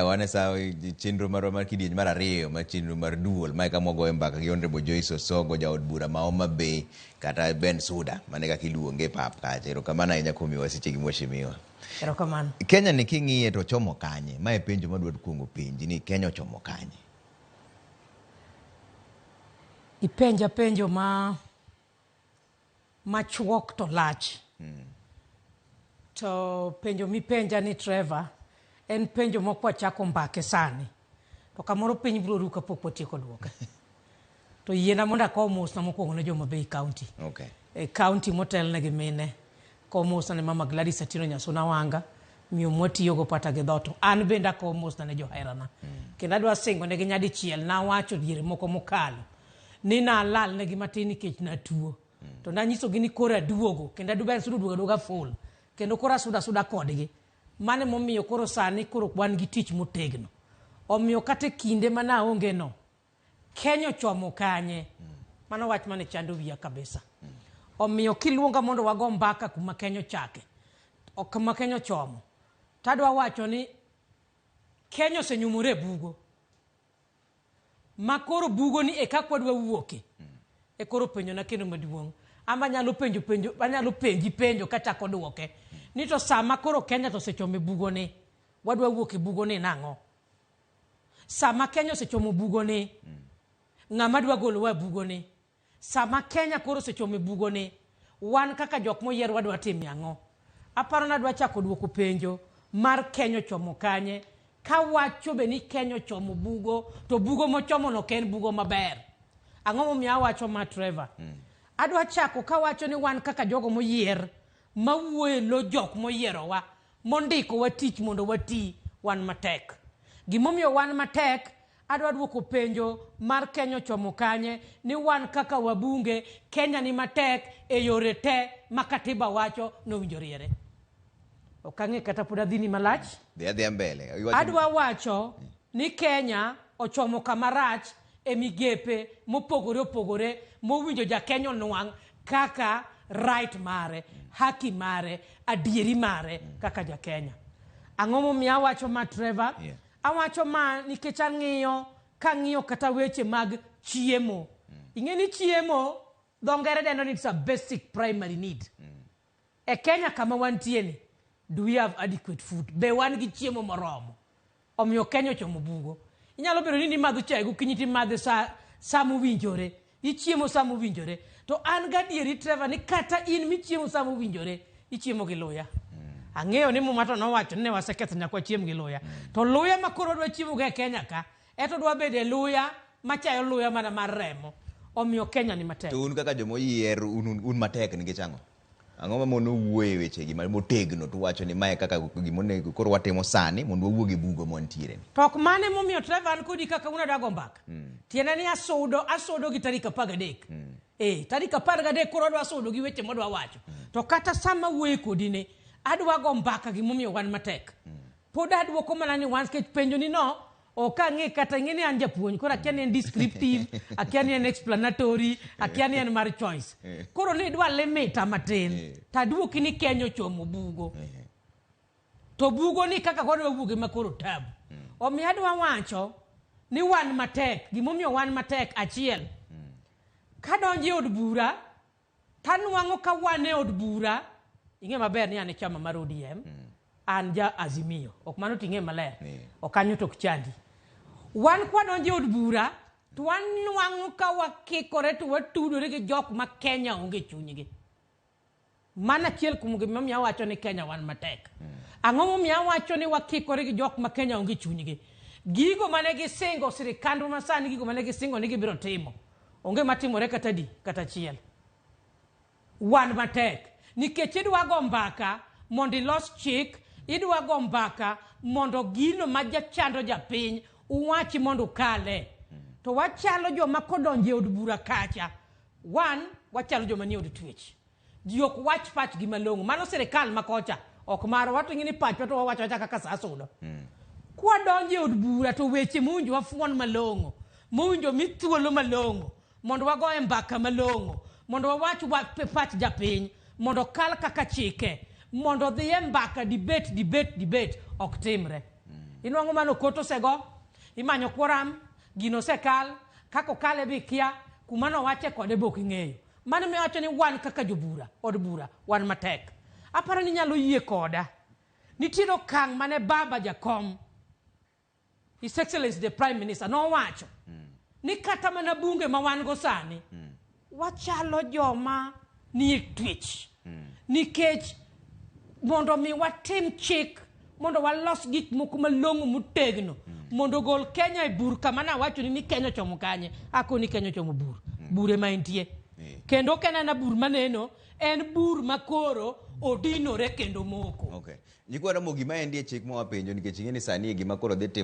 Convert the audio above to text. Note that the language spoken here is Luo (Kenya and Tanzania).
Wan e sa chenro marwa mar kidieny mar ariyo mar chenro mar duol mae kama wagoyo mbaka gi Honorable Joyce Osogo jaod bura ma Homa Bay kata Ben Suda mane kaka iluonge e pap kacha. Erokamano ahinya kuom miyowa sechegi mheshimiwa. Erokamano. Kenya ni king'iye to ochomo kanye? Mae penjo madwa kuongo penji ni Kenya ochomo kanye? Ipenja penjo ma machuok to lach. To penjo mipenja ni Trevor en penjo ma kwachako mbake sani to kamoro piny biro ru kapok watieko duoke. To yiena mondo akow mosna mokwongo ne jo Homa Bay County. Okay. E county motelne gi mine. Kow mosna ne Mama Gladys Atieno Nyasuna Wanga, miyo mwatiyogo pata gi dhoot. To an bende akowo mosna ne joherana. Kendo adwa singo negi nyadichiel nawacho diere moko mokalo ni nalal negi matin nikech natuo. To nanyisogi ni koro aduogo kendo aduogo sudo duogo aduoga full. Kendo koro asudo asuda kodgi. Mano emomiyo koro sani koro wan gi tich motegno. Omiyo kata e kinde ma naonge no, Kenya ochomo kanye? Mano wach mane chando wiya kabisa. Omiyo kiluonga mondo wago mbaka kuma Kenya ochake, kuma Kenya ochomo, tadwa wacho ni Kenya osenyumore e bugo. Ma koro bugo ni e kaka wadwa wuoke. E koro penjo na kendo maduong'. Ama anyalo penjo penjo, anyalo penji penjo kachako duoke. Ni to sama koro Kenya to osechomo e bugo ni, wadwa wuok e bugo ni nang'o? Sama Kenya osechomo bugo ni, ng'ama dwa golowa e bugo ni? Sama Kenya koro osechomo e bugo ni, wan kaka jok moyier wadwa timo ang'o? Aparo ni adwa chako duoko penjo mar Kenya ochomo kanye, kawacho be ni Kenya ochomo bugo, to bugo mochomo no ok en bugo maber. Ang'o momiyo awacho ma Trevor? Adwa chako kawacho ni wan kaka jogo moyier, mawuoyo e lo jok moyierowa, mondikowa tich mondo wati, wan matek. Gimomiyo wan matek, adwa duoko penjo mar Kenya ochomo kanye, ni wan kaka wabunge, Kenya ni matek e yore te ma katiba wacho nowinjo riere. Ok ang'e kata pod adhini malach. Dhi adhiya mbele. Adwa wacho ni Kenya ochomo kama rach e migepe mopogore opogore mowinjo ja Kenya onwang' kaka right mare, haki mare, adieri mare kaka ja Kenya. Ang'o momiyo awacho ma Trevor? Yeah. Awacho ma nikech ang'iyo kang'iyo kata weche mag chiemo. Ing'e ni chiemo dho ngere dendo ni it's a basic primary need. E Kenya kama wantie ni, do we have adequate food? Be wan gi chiemo moromo? Omiyo Kenya ochomo bugo. Inyalo bedo ni nimadho chae gokinyi timadhe sa, sa mowinjore. Ichiemo sa mowinjore. To an gadieri Trevor ni kata in michiemo sa mowinjore, ichiemo gi luya. Ang'eyo ni muma to nowacho ni ne waseketho nyaka wachiem gi luya. To luya ma koro wadwa chiemo go e Kenya ka, eto dwa bedo e luya machayo luya mana mar remo. Omiyo Kenya ni matek. To un kaka joma oyier un, un matek nikech ang'o? Ang'o ma mono wuoyo e wechegi motegno to wacho ni mae kaka gima onego koro watimo sani mondo wawuog e bugo mwantiere ni? To ok mano emomiyo Trevor an kodi kaka un adwa go mbaka. Tiende ni asudo asudo gi tarik 13. Eh, tarik 13 koro adwa sudo gi weche modwa wacho. To kata sama wuoye kodi ni, adwa go mbaka gimomiyo wan matek. Pod aduoko mana ni wan nikech penjo ni no ok ang'e kata ing'e ni an japuonj koro akia ni en descriptive, akia ni en explanatory, akia ni en mar choice. Koro ni idwa limita matin to aduoki ni Kenya ochomo bugo. To bugo ni kaka wadwa wuoge ma koro tabu. Omiyo adwa wacho ni wan matek. Gimomiyo wan matek achiel. Kadonjo e od bura, tanwang'o ka wan e od bura, ing'e maber ni an e chama mar ODM, an ja Azimio. Ok mano ting'e maler. Ok kanyo to ok chandi. Wan kwadonjo e od bura, to wanwang'o ka wakikore to watudore gi jok ma Kenya onge chunygi. Mano achiel kuom gimomiyo awacho ni Kenya wan matek. Ang'o momiyo awacho ni wakikore gi jok ma Kenya onge chunygi? Gigo mane gisingo sirikandwa masani, gigo mane gisingo ni gibiro timo, onge matimore kata di, kata achiel. Wan matek. Nikech idwa go mbaka mondo ilos chik, idwa go mbaka mondo gino ma jachando japiny uwachi mondo ukale. To wachalo joma kodonjo e od bura kacha, wan wachalo joma nie od twech. Ji ok wach pachgi malong'o. Mano sirikal ma kocha ok marwa. To ing'e ni pachwa to wawacho awacha kaka sa sudo. Kwadonjo e od bura to weche mowinjo wafuon malong'o, mowinjo mi thuolo malong'o, mondo wagoye mbaka malong'o, mondo wawach pach japiny, mondo okal kaka chike, mondo odhi e mbaka debate, debate, debate, ok timre. Inwang'o mano kot osego, imanyo quorum, gino osekal, kaka okale be ikia, kuma nowache kode be ok ing'eyo. Mano miyo awacho ni wan kaka jobura, od bura, wan matek. Aparo ni inyalo yie koda. Nitiere okang' mane baba jakom, His Excellency the Prime Minister nowacho ni kata mana bunge ma wan go sani wachalo joma nie twech nikech mondo mi watim chik mondo walos gik moko malong'o motegno mondo ogol Kenya e bur kama nawachoni ni Kenya ochomo kanye akoni Kenya ochomo bur bur ema entie kendo ok en aena bur maneno en bur makoro odinore kendo moko Okay. Nyikwa Ramogi, ma endi e chik ma wapenjo nikech ing'e ni sani e gima koro dhi timo.